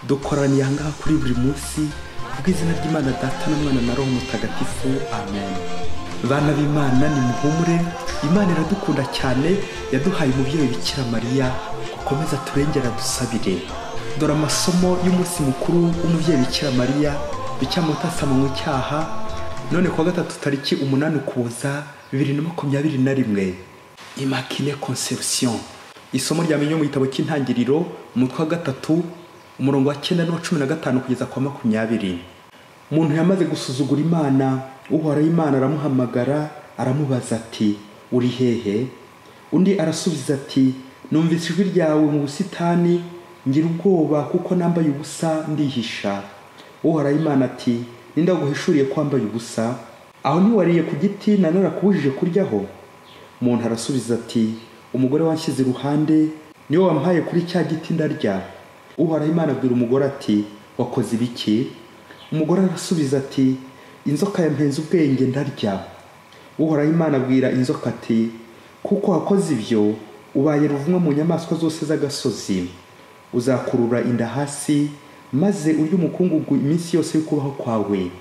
Dukoraniye aha ngaha kuri buri munsi kubw'izina ry'Imana Data na Mwana na Roho Mutagatifu, amen. Bana b'Imana, nimuhumure, Imana iradukunda cyane, yaduhaye umubyeyi Bikira Mariya gukomeza turengera dusabire. Dore amasomo y'umunsi mukuru w'umubyeyi Bikira Mariya, Bikira mu cyaha, none kuwa gatatu tariki 8 Ukuboza 2021, Immaculée Conception. Isomo rya mbere mu gitabo cy'Intangiriro, umutwe wa 3, umurongo wa 9 n'uwa 15 kugeza kwa 20. Umuntu yamaze gusuzugura Imana, Uhoraho Imana aramuhamagara aramubaza ati: uri hehe? Undi arasubiza ati: numvise ijwi ryawe mu busitani, ngira ubwoba kuko nambaye ubusa ndihisha. Uhoraho Imana ati: ninde waguhishuriye ko wambaye ubusa? Aho ntiwariye ku giti na narakubujije kuryaho? Umuntu arasubiza ati: umugore wanshyize iruhande niwe wampaye kuri cya giti ndarya. Uhoraho Imana abwira umugore ati: wakoze ibiki? Umugore arasubiza ati: inzoka yampenze ubwenge ndarya. Uhoraho Imana abwira inzoka ati: kuko wakoze ibyo, ubaye ruvumwa mu nyamaswa zose z'agasozi, uzakurura inda hasi maze urye umukungugu iminsi yose y'ukubaho kwawe.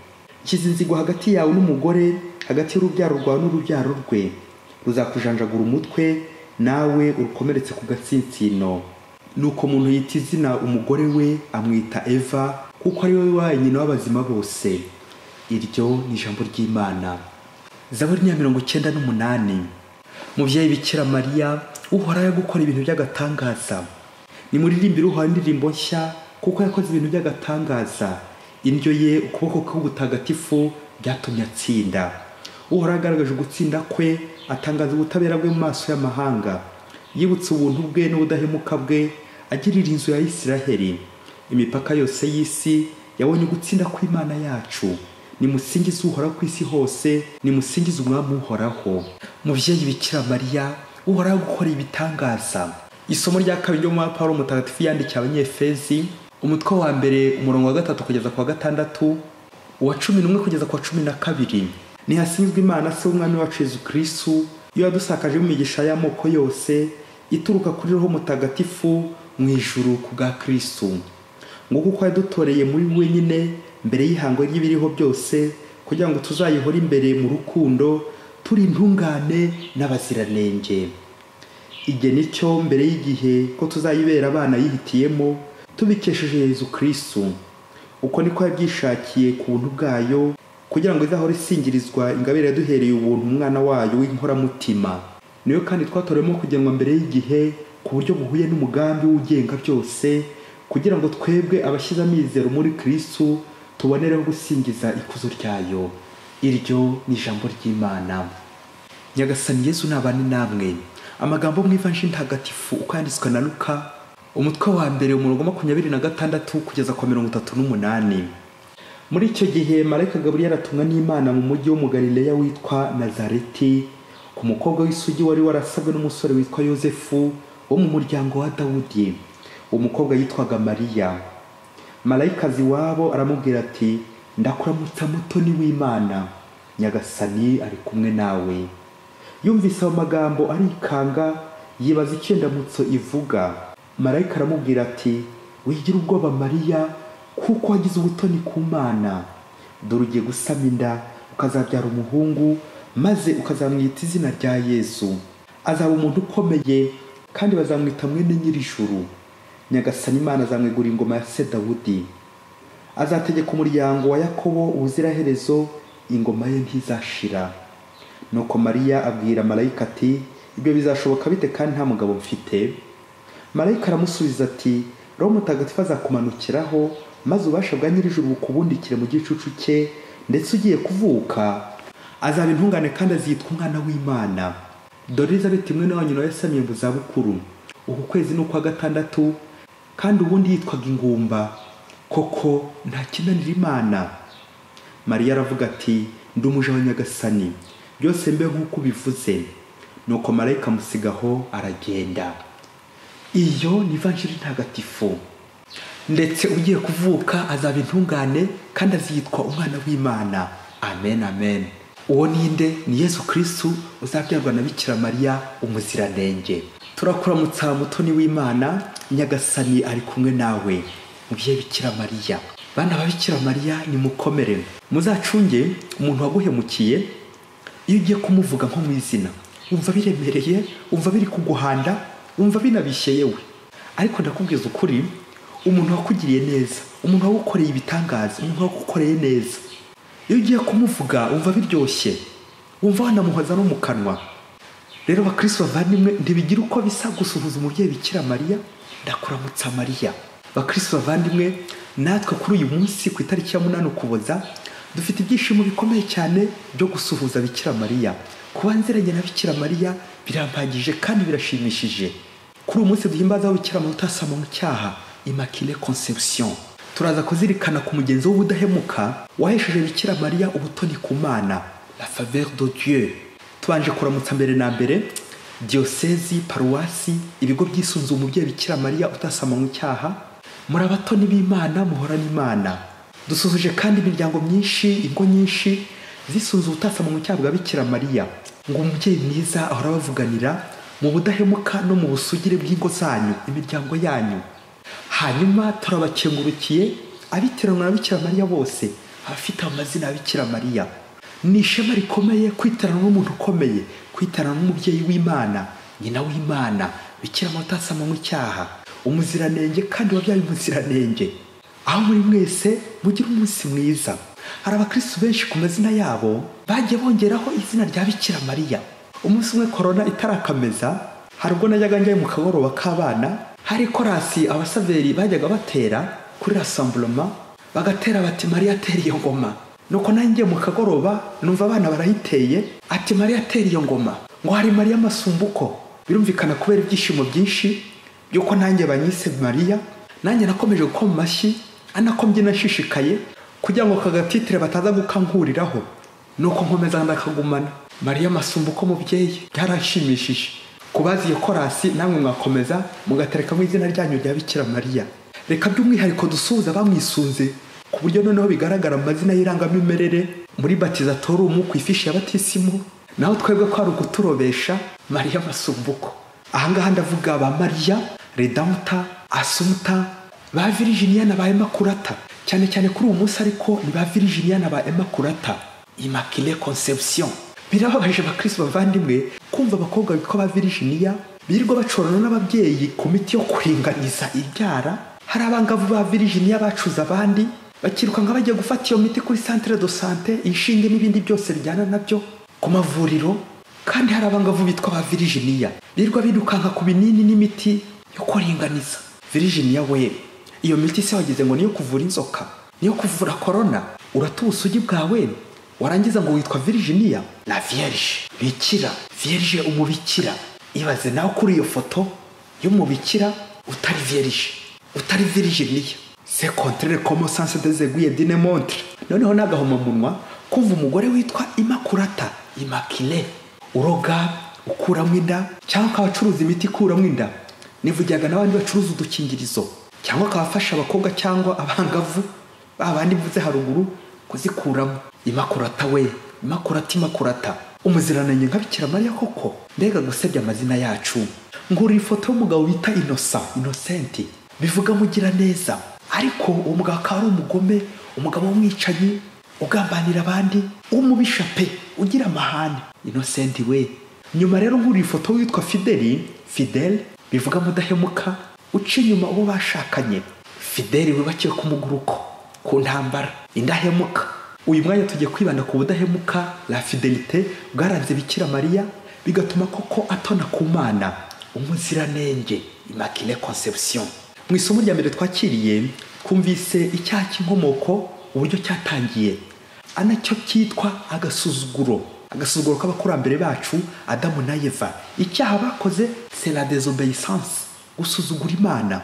Nshyize inzigo hagati yawe n'umugore, hagati y'urubyaro rwawe n'urubyaro rwe, ruzakujanjagura umutwe nawe urukomeretse ku gatsinsino. Nuko umuntu yita izina umugore we amwita Eva, kuko ari we wabaye nyina w'abazima bose. Iryo ni ijambo ry'Imana. Zaburi ya 98. Mubyeyi Bikira Mariya, Uhoraho gukora ibintu by'agatangaza. Nimuririmbire Uhoraho indirimbo nshya, kuko yakoze ibintu by'agatangaza. Indyo ye, ukuboko k'ubutagatifu byatumye atsinda. Uhoraho agaragaje ugutsinda kwe, atangaza ubutabera bwe mu maso y'amahanga. Yibutse ubuntu bwe n'ubudahemuka bwe, agirira inzu ya Isiraheli. Imipaka yose y'isi yabonye ugutsinda kw'Imana yacu. Nimusingize Uhoraho ku isi hose, nimusingize Umwami Uhoraho. Mubyeyi Bikira Mariya, Uhoraho gukora ibitangaza. Isomo rya kabiri ryo mu Paulo Mutagatifu yandikiye Abanyefezi, umutwe wa 1 umurongo wa 3 kugeza kwa 6, uwa 11 kugeza kwa 12. Nihasinzwe Imana se w'Umwami wacu Yesu Kristo, iyo yadusakaje imigisha y'amoko yose ituruka kuri Roho Mutagatifu mu ijuru ku bwa Kristo. Ngo kuko yadutoreye muri wenyine mbere y'ihango ry'ibiriho byose, kugira ngo tuzayihore imbere mu rukundo, turi intungane n'abaziranenge. Igihe nicyo mbere y'igihe ko tuzayibera abana yihitiyemo, tubikesheje Yesu Kristo. Uko niko yabyishakiye ku buntu bwayo, kugira ngo izahore isingirizwa ingabire yaduhereye ubuntu umwana wayo w'inkoramutima. Niyo kandi twatorewemo kugenwa mbere y'igihe ku buryo buhuye n'umugambi w'ugenga byose, kugira ngo twebwe abashyize amizero muri Kristo tubonereho gusingiza ikuzo ryayo. Iryo ni ijambo ry'Imana. Nyagasani Yesu nabane namwe. Amagambo mu Ivanjiri Ntagatifu uko yanditswe na Luka, umutwe wa 1 umurongo 26 kugeza kwa 38. Muri icyo gihe Marayika Gaburiyeli atumwa n'Imana mu mujyi wo mu Galileya witwa Nazareti, ku mukobwa w'isugi wari warasabwe n'umusore witwa Yosefu wo mu muryango wa Dawudi. Uwo mukobwa yitwaga Mariya. Marayikazi wabo aramubwira ati: ndakuramutsa mutoni w'Imana, Nyagasani ari kumwe nawe. Yumvise ayo magambo arikanga, yibaza icyo indamutso ivuga. Marayika aramubwira ati: wigira ubwoba Mariya, kuko wagize ubutoni ku Mana. Dore ugiye gusama inda, ukazabyara umuhungu, maze ukazamwita izina rya Yesu. Azaba umuntu ukomeye, kandi bazamwita mwene Nyir'ijuru. Nyagasani Imana azamwegura ingoma ya se Dawudi. Azategeka umuryango wa Yakobo ubuziraherezo, ingoma ye ntizashira. Nuko Mariya abwira Marayika ati: ibyo bizashoboka bite kandi nta mugabo mfite? Marayika aramusubiza ati: Roho Mutagatifu azakumanukiraho, maze ububasha bwa Nyir'ijuru bukubundikire mu gicucu cye, ndetse ugiye kuvuka azaba intungane kandi azitwa umwana w'Imana. Dore Elizabeti mwene wanyu nawe yasamiye mu zabukuru, uku kwezi ni ukwa 6, kandi ubundi yitwaga ingumba. Koko nta kinanira Imana. Mariya aravuga ati: ndi umuja wa Nyagasani, byose mbe nk'uko ubivuze. Nuko Marayika amusigaho aragenda. Iyo ni Ivanjiri Ntagatifu. Ndetse ugiye kuvuka azaba intungane kandi azitwa umwana w'Imana. Amen, amen. Uwo ninde? Ni Yesu Kristo uzabyarwa na Bikira Mariya umuziranenge. Turakuramutsa mutoni w'Imana, Nyagasani ari kumwe nawe. Mubyeyi Bikira Mariya. Bana ba Bikira Mariya, nimukomere. Muzacunge umuntu waguhemukiye, iyo ugiye kumuvuga nko mu izina wumva biremereye, wumva biri kuguhanda, wumva binabishye yewe. Ariko ndakubwiza ukuri, umuntu wakugiriye neza, umuntu wagukoreye ibitangaza, umuntu wagukoreye neza, iyo ugiye kumuvuga wumva biryoshye, wumva wanamuhoza no mu kanwa. Rero bakristo bavandimwe, ntibigira uko bisa gusuhuza umubyeyi Bikira Mariya, ndakuramutsa Mariya. Bakristo bavandimwe, natwe kuri uyu munsi ku itariki ya 8 Ukuboza dufite ibyishimo bikomeye cyane byo gusuhuza Bikira Mariya. Kuba nziranye na Bikira Mariya birampagije kandi birashimishije. Kuri uyu munsi duhimbaza Bikira Mariya utasama mu cyaha, Immaculée Conception. Turaza kuzirikana ku mugenzi w'ubudahemuka wahesheje Bikira Mariya ubutoni ku Mana, la faveur de Dieu. Tubanje kuramutsa mbere na mbere diyosezi, paruwasi, ibigo byisunze umubyeyi Bikira Mariya utasama mu cyaha. Muri abatoni b'Imana, muhorana Imana. Dusuzuje kandi imiryango myinshi, ingo nyinshi zisunze ubutasama mu cyaha bwa Bikira Mariya, ngo umubyeyi mwiza ahora abavuganira mu budahemuka no mu busugire bw'ingo zanyu, imiryango yanyu. Hanyuma turabakengurukiye abiteranwa na Bikira Mariya bose, abafite amazina ya Bikira Mariya. Ni ishema rikomeye kwiteranwa n'umuntu ukomeye, kwiteranwa n'umubyeyi w'Imana, nyina w'Imana, Bikira Mariya utasama mu cyaha, umuziranenge kandi wabyaye umuziranenge. Aho muri mwese mugire umunsi mwiza. Hari abakristo benshi ku mazina yabo bagiye bongeraho izina rya Bikira Mariya. Umunsi umwe korona itarakameza, hari ubwo najyaga njya mu kagoroba k'abana, hari korasi abasaveri bajyaga batera kuri rassemblement, bagatera bati Mariya atera iyo ngoma. Nuko nanjye mu kagoroba numva abana barayiteye, ati Mariya atera iyo ngoma, ngo hari Mariya Masumbuko. Birumvikana kubera ibyishimo byinshi by'uko nanjye banyise Mariya, nanjye nakomeje gukoma amashyi anakombye nashishikaye kugira ngo kagatitire bataza gukankuriraho. Nuko nkomeza ndakagumana Mariya Masumbuko mubyeyi, byaranshimishije. Kubazi iyo korasi namwe mwakomeza mugaterekamo izina ryanyu rya Bikira Mariya. Reka by'umwihariko dusuhuza bamwisunze ku buryo noneho bigaragara amazina y'irangamimerere muri batizatorumu ku ifishi ya batisimu, naho twebwe ko ari uguturobesha Mariya Masumbuko. Ahangaha ndavuga ba Mariya Redempta, Assumpta, ba Virginia na ba Immaculata. Cyane cyane kuri uyu munsi ariko ni ba Virginia na ba Immaculata, Immaculée Conception. Birababaje bakristo bavandimwe kumva abakobwa bitwa ba Virginia birirwa bacorana n'ababyeyi ku miti yo kuringaniza ibyara. Hari abangavu ba Virginia bacuza abandi bakiruka nka bagiye gufata iyo miti kuri centre de santé, inshinge n'ibindi byose bijyana nabyo ku mavuriro. Kandi hari abangavu bitwa ba Virginia birirwa birukanka ku binini n'imiti yo kuringaniza. Virginia we, iyo miti se wagize ngo niyo kuvura inzoka, niyo kuvura korona? Urata ubusugi bwawe warangiza ngo witwa Virginia la Vierge, bikira Vierge, umubikira. Ibaze nawe kuri iyo foto y'umubikira utari Vierge, utari Virginia. C'est contraire comme sens des aiguilles d'une montre. Noneho nagahomamunwa kumva umugore witwa Immaculata, Immaculée, uroga ukuramo inda, cyangwa akabacuruza imiti ikuramo inda. Nivugiraga n'abandi bacuruza udukingirizo, cyangwa akabafasha abakobwa cyangwa abangavu babandi mvuze haruguru kuzikuramo. Immaculata we, Immaculata, Immaculata, umuziranenge nka Bikira Mariya koko. Mbega gusebya amazina yacu. Ngura ifoto y'umugabo bita Innocent, Innocent bivuga mugira neza, ariko uwo mugabo akaba ari umugome, umugabo w'umwicanyi, ugambanira abandi, umubisha pe, ugira amahane. Innocent we. Nyuma rero nkuri ifoto witwa Fideli, Fidel bivuga mudahemuka, uca inyuma uwo bashakanye. Fideli wibakiwe ku muguruko, ku ntambara, indahemuka. Uyu mwanya tugiye kwibanda ku budahemuka, la fidelité bwaranze Bikira Mariya, bigatuma koko atona ku Mana, umuziranenge, Immaculée Conception. Mu isomo rya mbere twakiriye twumvise icyaha cy'inkomoko uburyo cyatangiye, anacyo cyitwa agasuzuguro, agasuzuguro k'abakurambere bacu Adamu na Eva. Icyaha bakoze c'est la désobéissance, gusuzugura Imana.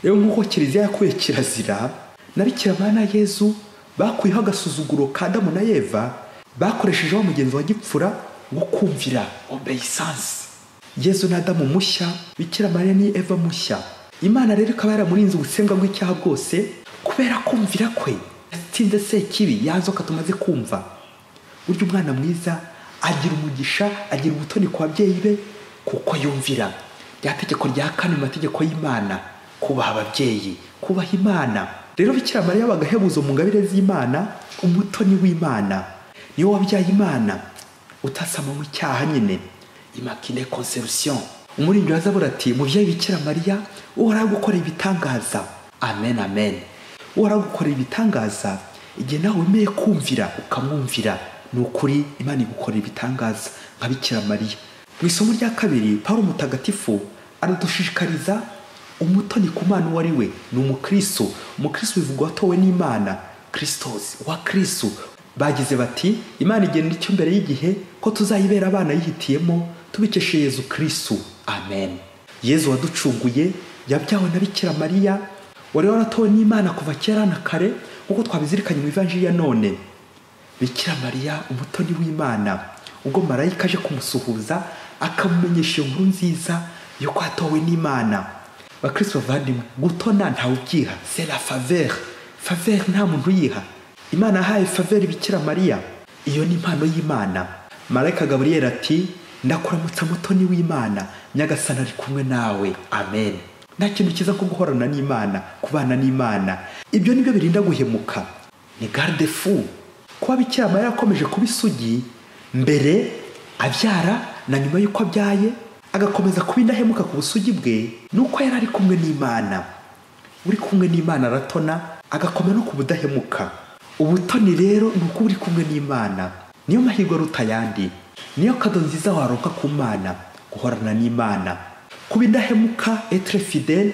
Rero nk'uko Kiliziya yakuye kirazira, na Bikira Mariya na Yezu bakuyeho agasuzuguro ka Adamu na Eva, bakoreshejeho mugenzi wa gipfura wo kumvira, obéissance. Yezu na Adamu mushya, Bikira Mariya ni Eva mushya. Imana rero ikaba yaramurinze ubusembwa bw'icyaha bwose kubera kumvira kwe. Yatsinze Sekibi, ya nzoka tumaze kumva. Burya umwana mwiza agira umugisha, agira ubutoni ku babyeyi be kuko yumvira. Rya tegeko rya kane mu mategeko y'Imana, Kubaha ababyeyi, kubaha Imana. Rero Bikira Mariya bagahebuzo mu ngabire z'Imana, umutoni w'Imana, niwe wabyaye Imana utasamanywe icyaha nyine, Immaculée Conception. Umuririmbyi wa Zaburi ati mubyeyi Bikira Mariya uhoraho gukora ibitangaza. Amen, amen. Uhoraho gukora ibitangaza igihe nawe wemeye kumvira ukamwumvira. Ni ukuri Imana igukorera ibitangaza nka Bikira Mariya. Mu isomo rya kabiri, Pawulo Mutagatifu aradushishikariza umutoni ku Mana uwo ari we, ni umukristo. Umukristo bivugwa watowe n'Imana, Christos wa Kristo. Bagize bati Imana igena icyo mbere y'igihe ko tuzayibera abana yihitiyemo tubikeshe Yezu Kristo. Amen. Yezu waducunguye yabyawe na Bikira Mariya wari waratowe n'Imana kuva kera na kare, nk'uko twabizirikanye mu Ivanjiri ya none. Bikira Mariya umutoni w'Imana, ubwo marayika aje kumusuhuza akamumenyesha iyo nkuru nziza yo kwatowe n'Imana. Bakristo bavandimwe, gutona ntawe ubyiha, c'est la faveur. Faveur nta muntu uyiha. Imana yahaye faveur Bikira Mariya, iyo ni impano y'Imana. Marayika Gabriel ati ndakuramutsa mutoni w'Imana, Nyagasani ari kumwe nawe. Amen. Nta kintu cyiza nko guhorana n'Imana, kubana n'Imana. Ibyo nibyo birinda guhemuka, ni garde fou. Kuba Bikira Mariya yakomeje kuba isugi mbere abyara na nyuma y'uko abyaye, agakomeza kuba indahemuka ku busugi bwe, nuko yari ari kumwe n'Imana. Uri kumwe n'Imana aratona, agakomera no ku budahemuka. Ubutoni rero ni uko uri kumwe n'Imana, niyo mahirwe aruta ayandi, niyo kado nziza waronka ku Mana, guhorana n'Imana. Kuba indahemuka, être fidèle,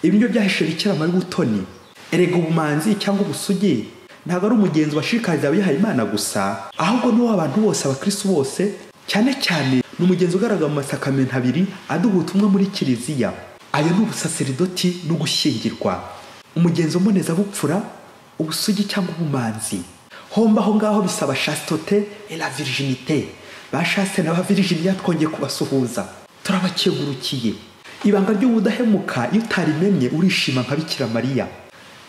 ibi nibyo byahishe Bikira Mariya ubutoni. Erega ubumanzi cyangwa ubusugi ntabwo ari umugenzi washishikariza abihaye Imana gusa, ahubwo n'uwo abantu bose, abakristo bose, cyane cyane ni umugenzi ugaragara mu masakamento abiri aduha ubutumwa muri Kiliziya. Ayo ni ubusaseridoti no gushyingirwa. Umugenzi mbonezabupfura, ubusugi cyangwa ubumanzi. Homba aho ngaho bisaba chasteté et la virginité. Ba chaste na ba virginia twongeye kubasuhuza, turabakegurukiye. Ibanga ry'ubudahemuka iyo utarimenye urishima nka Bikira Mariya.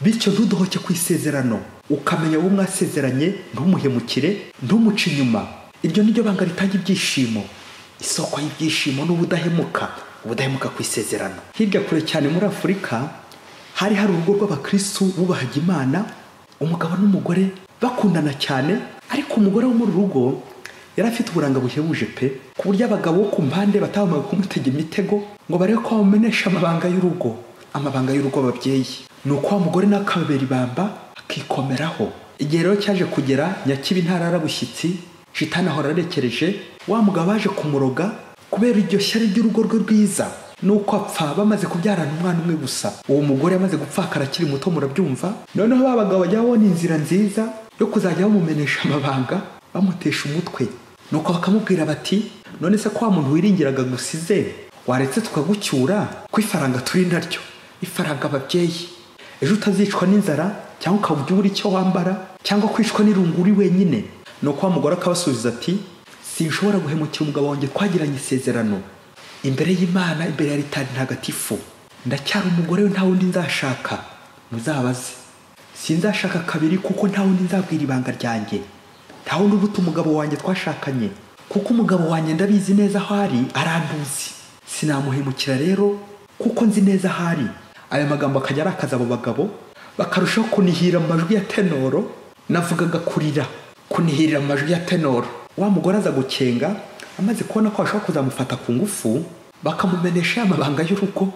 Bityo ntudohoke ku isezerano, ukamenya uwo mwasezeranye, ntumuhemukire, ntumuce inyuma. Iryo niryo banga ritanga ibyishimo. Isoko y'ibyishimo n'ubudahemuka, ubudahemuka ku isezerano. Hirya kure cyane muri Afurika hari urugo rw'abakristo bubahaga Imana, umugabo n'umugore bakundana cyane, ariko umugore wo muri rugo yari afite uburanga buhebuje pe, ku buryo abagabo ku mpande batahombaga kumutega imitego ngo barebe ko bamumenesha amabanga y'urugo. Amabanga y'urugo ababyeyi. Nuko wa mugore n'akababera ibamba akikomeraho. Igihe rero cyaje kugera, nyakibi ntarara bushyitsi, shitani ahora arekereje, wa mugabo aje kumuroga kubera iryo shyari ry'urugo rwe rwiza. Nuko apfa bamaze kubyarana umwana umwe gusa. Uwo mugore amaze gupfakara akiri muto, murabyumva. Noneho ba bagabo bajya babona inzira nziza yo kuzajya bamumenesha amabanga, bamutesha umutwe. Nuko bakamubwira bati none se ko wa muntu wiringiraga gusize, waretse tukagucyura ko ifaranga turi naryo, ifaranga ababyeyi, ejo utazicwa n'inzara cyangwa ukaba ubura icyo wambara cyangwa kwicwa n'irungu uri wenyine. Nuko wa mugore akabasubiza ati sinshobora guhemukira umugabo wanjye twagiranye isezerano imbere y'Imana, imbere ya ritari ntagatifu. Ndacyari umugore we, nta wundi nzashaka, muzabaze. Sinzashaka kabiri kuko nta wundi nzabwira ibanga ryanjye, nta wundi uruta umugabo wanjye twashakanye, kuko umugabo wanjye ndabizi neza aho ari, aranduzi. Sinamuhemukira rero kuko nzi neza aho ari. Aya magambo akajya arakaza abo bagabo, bakarushaho kunihira mu majwi ya tenoro. Navugaga kurira, kunihirira mu majwi ya tenoro. Wa mugore aza gukenga amaze kubona ko bashobora kuzamufata ku ngufu, bakamumenesha amabanga y'urugo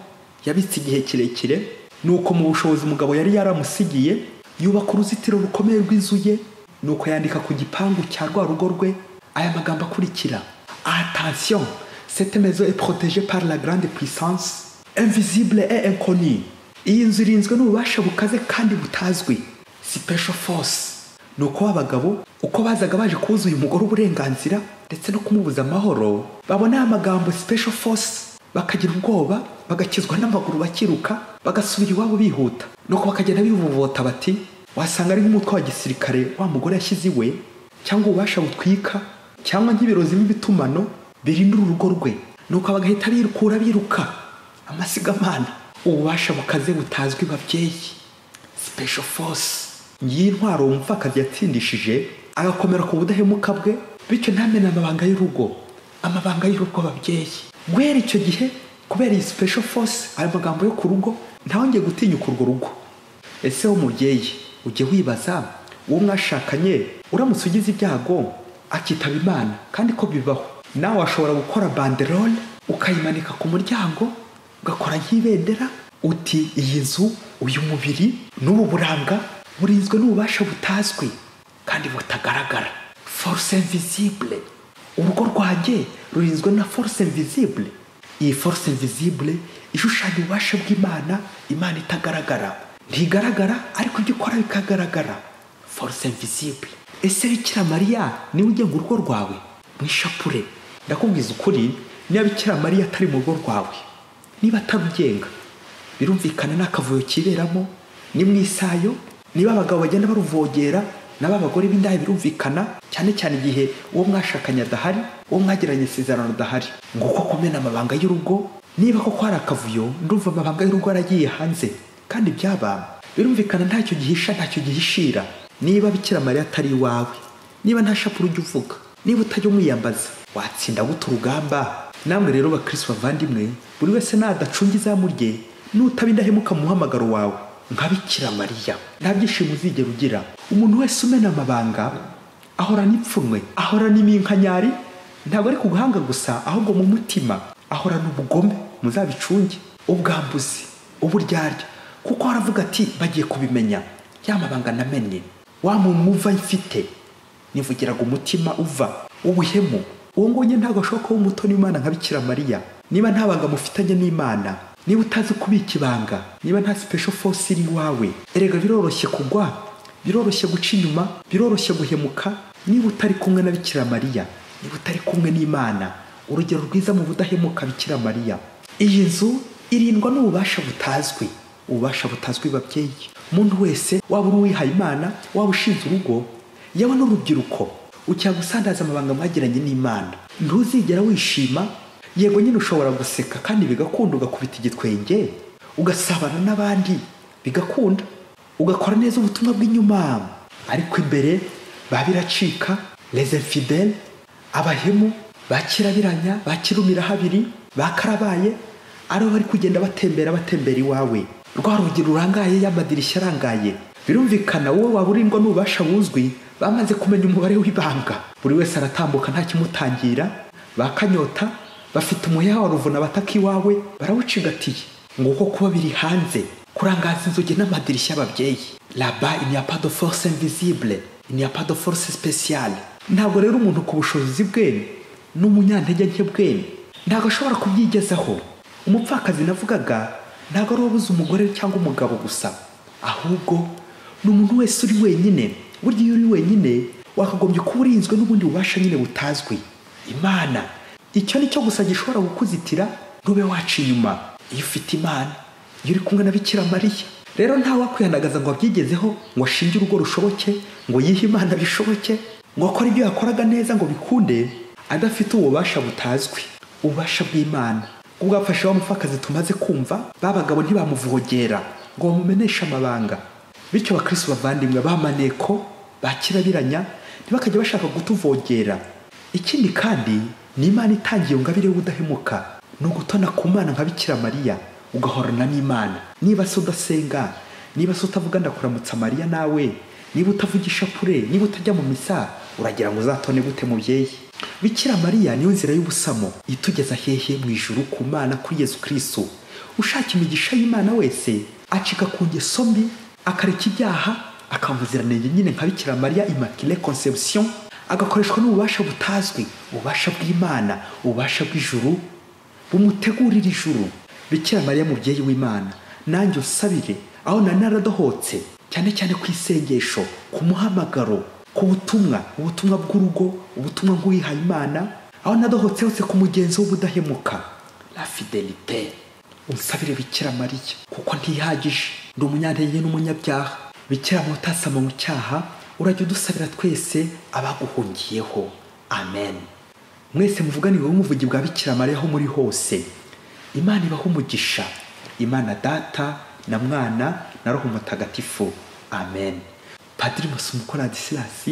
yabitse igihe kirekire. Nuko mu bushobozi umugabo yari yaramusigiye, yubaka uruzitiro rukomeye rw'inzu ye. Nuko yandika ku gipangu cya rwa rugo rwe aya magambo akurikira: attention, cette maison est protégée par la grande puissance invisible et inconnue. Iyi nzu irinzwe n'ububasha bukaze kandi butazwi, special force. Nuko abagabo uko bazaga baje kubuza uyu mugore uburenganzira ndetse no kumubuza amahoro, babona amagambo special force bakagira ubwoba, bagakizwa n'amaguru, bakiruka bagasubira iwabo bihuta. Nuko bakagenda bivovota bati wasanga ari nk'umutwe wa gisirikare wa mugore yashyize iwe, cyangwa ububasha butwika, cyangwa nk'ibirozi n'ibitumano birinda urugo rwe. Nuko bagahita birukura biruka amasigamana. Ububasha bukaze butazwi babyeyi, special force. Ngiyi intwaro umupfakazi yatsindishije, agakomera ku budahemuka bwe, bityo ntamene amabanga y'urugo, amabanga y'urugo babyeyi. Guhera icyo gihe, kubera iyi special force, ayo magambo yo ku rugo, Ntawongeye gutinyuka urwo rugo. Ese wo mubyeyi ujye wibaza uwo mwashakanye uramutse ugize ibyago akitaba Imana, kandi ko bibaho, nawe washobora gukora banderole ukayimanika ku muryango, ugakora nk'ibendera uti iyi nzu, uyu mubiri n'ubu buranga burinzwe n'ububasha butazwi kandi butagaragara, force invisible. Urugo rwanjye rurinzwe na force invisible. Iyi force invisible ishushanya ububasha bw'Imana, Imana itagaragara, ntigaragara ariko ibyo ikora bikagaragara, force invisible. Ese Bikira Mariya niwe ugenga urugo rwawe? Mu ishapure ndakubwiza ukuri, niba Bikira Mariya atari mu rugo rwawe, niba atarugenga, birumvikana n'akavuyo kiberamo, ni mu isayo, niba abagabo bagenda baruvogera n'abagore b'indaya, birumvikana cyane cyane igihe uwo mwashakanye adahari, uwo mwagiranye isezerano adahari. Nguko kumena amabanga y'urugo. Niba koko hari akavuyo, ndumva amabanga y'urugo aragiye hanze, kandi byaba birumvikana ntacyo gihisha, ntacyo gihishira. Niba Bikira Mariya atari iwawe, niba nta shapure ujya uvuga, niba utajya umwiyambaza, watsinda gute urugamba? Namwe rero bakristo bavandimwe, buri wese nadacunga izamu rye, nutaba indahemuka mu muhamagaro wawe nka Bikira Mariya, nta byishimo uzigera ugira. Umuntu wese umena amabanga ahorana ipfunwe, ahorana iminkanyari, ntabwo ari ku gahanga gusa, ahubwo mu mutima ahorana ubugome. Muzabicunge, ubwambuzi, uburyarya, kuko aravuga ati bagiye kubimenya, ya mabanga namenye, wa muntu uva mfite nivugiraga umutima uva ubuhemu, uwo ngonye ntabwo ashobora kuba umutoni w'Imana nka Bikira Mariya. Niba nta banga mufitanye n'Imana, niba utazi kubika ibanga, niba nta special force iri iwawe, erega biroroshye kugwa, biroroshye guca inyuma, biroroshye guhemuka. Niba utari kumwe na Bikira Mariya, niba utari kumwe n'Imana, urugero rwiza mu budahemuka Bikira Mariya. Iyi nzu irindwa n'ububasha butazwi, ububasha butazwi babyeyi. Umuntu wese, waba uri uwihaye Imana, waba ushinze urugo, yewe n'urubyiruko, ucyaha gusandaza amabanga mwagiranye n'Imana, ntuzigera wishima. Yego nyine ushobora guseka kandi bigakunda, ugakubita igitwenge, ugasabana n'abandi bigakunda, ugakora neza ubutumwa bw'inyuma, ariko imbere babiracika. Les infidèles, abahemu, bakirabiranya, bakirumira habiri, bakarabaye, aribo bari kugenda batembera batembera iwawe. Rwa rugi rurangaye, y'amadirishya arangaye, birumvikana wowe waba urindwa n'ububasha buzwi, bamaze kumenya umubare w'ibanga. Buri wese aratambuka nta kimutangira, bakanyota, bafite umuheha wa ruvuna bataka iwawe, barawucigatiye. Nguko kuba biri hanze, kurangaza inzugi n'amadirishya y'ababyeyi. Là-bas il n'y a pas de force invisible, il n'y a pas de force spéciale. Ntabwo rero umuntu ku bushobozi bwe n'umunyantege nke bwe ntabwo ashobora kubyigezaho. Umupfakazi navugaga ntabwo ari uwabuze umugore cyangwa umugabo gusa, ahubwo ni umuntu wese uri wenyine. Burya iyo uri wenyine wakagombye kuba urinzwe n'ubundi bubasha nyine butazwi, Imana. Icyo ni cyo gusa gishobora kukuzitira ntube waca inyuma. Iyo ufite Imana, iyo uri kumwe na Bikira Mariya, rero nta wakwihandagaza ngo abyigezeho, ngo ashinge urugo rushoboke, ngo yihe Imana bishoboke, ngo akore ibyo yakoraga neza ngo bikunde, adafite ububasha butazwi, ububasha bw'Imana. Ubwo bwafashe wa mupfakazi tumaze kumva, babagabo ntibamuvogera ngo bamumeneshe amabanga. Bityo bakristo bavandimwe, bamaneko, bakirabiranya, ntibakajya bashaka kutuvogera. Ikindi kandi ni Imana itangiye ngabire y'ubudahemuka, ni ugutona ku Mana nka Bikira Mariya, ugahorana n'Imana. Niba se udasenga, niba se utavuga ndakuramutsa Mariya nawe, niba utavuga ishapure, niba utajya mu misa, uragira ngo uzatone gute mubyeyi? Bikira Mariya niyo nzira y'ubusamo itugeza hehe? Mu ijuru, ku Mana, kuri Yezu Kristo. Ushaka imigisha y'Imana wese acika ku ngeso mbi, akareka ibyaha, akaba umuziranenge nyine nka Bikira Mariya Immaculée Conception, agakoreshwa n'ububasha butazwi, ububasha bw'Imana, ububasha bw'ijuru bumutegurira ijuru. Bikira Mariya mubyeyi w'Imana, nanjye usabire aho nari naradohotse, cyane cyane ku isengesho, ku muhamagaro, ku butumwa, ubutumwa bw'urugo, ubutumwa bw'uwihaye Imana, aho nadohotse hose ku mugenzo w'ubudahemuka, la fidélité. Unsabire Bikira Mariya, kuko ntihagije, ndi umunyantege n'umunyabyaha. Bikira Mariya utasama mu cyaha, urajya udusabira twese abaguhungiyeho. Amen. Mwese muvuganire umuvugi bwa Bikira Mariya aho muri hose. Imana ibahe umugisha. Imana Data na Mwana na Roho Mutagatifu. Amen. Padiri Masumbuko Ladislas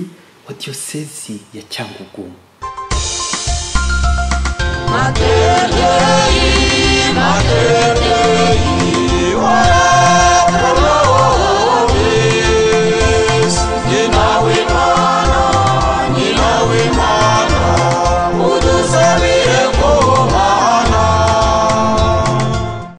wa Diyosezi ya Cyangugu. Mater Dei, Mater Dei.